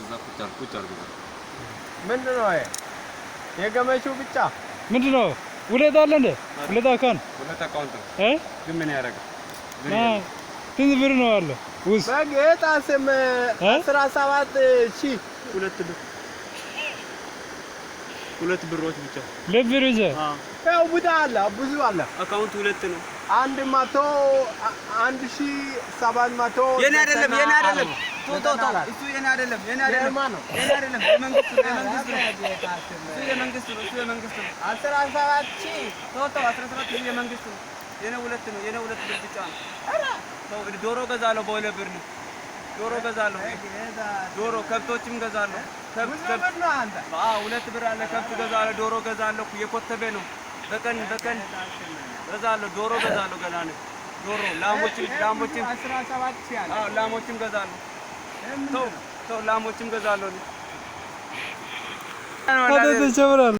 እዛ ቁጭ አድርግ፣ ቁጭ አድርግ። ምንድን ነው ይሄ? የገመቹ ብቻ። ምንድን ነው? ሁለት አለ እንደ ሁለት account። ሁለት account ነው። እ? ግን ምን ያደርጋል? ብር ና የለም። ስንት ብር ነው አለ ውስጥ? በጌታ ስም። እ? 17,000። 2 ብር፣ 2 ብሮች ብቻ። ሁለት ብር ብቻ። ያው ብዙ አለ፣ ብዙ አለ። Account ሁለት ነው። 101,700። የኔ አይደለም፣ የኔ አይደለም። ቶ ቶ ቶ፣ እሱ የኔ አይደለም፣ የኔ አይደለም። የማን ነው? የኔ አይደለም። የመንግስት ነው፣ የመንግስት ነው። እሱ የመንግስት ነው፣ እሱ የመንግስት ነው። 17,000። ቶ ቶ፣ 17,000 የመንግስት ነው። የኔ ሁለት ነው። የኔ 2 ብር ብቻ ነው። ተው፣ ዶሮ ገዛለሁ በ2 ብር ነው። ዶሮ ገዛለሁ። ዶሮ ከብቶችም ገዛለሁ። ከብት ብዙ ከብት ብር ነው አንተ። አዎ፣ 2 ብር አለ። ከብት ገዛለሁ፣ ዶሮ ገዛለሁ። የኮተቤ ነው። በቀን በቀን ገዛለሁ፣ ዶሮ ገዛለሁ። ገና ነው። ዶሮ ላሞችም 17,000 አለ። አዎ፣ ላሞችም ገዛለሁ። ተው ተው፣ ላሞችም ገዛለሁ። ተጨምራል።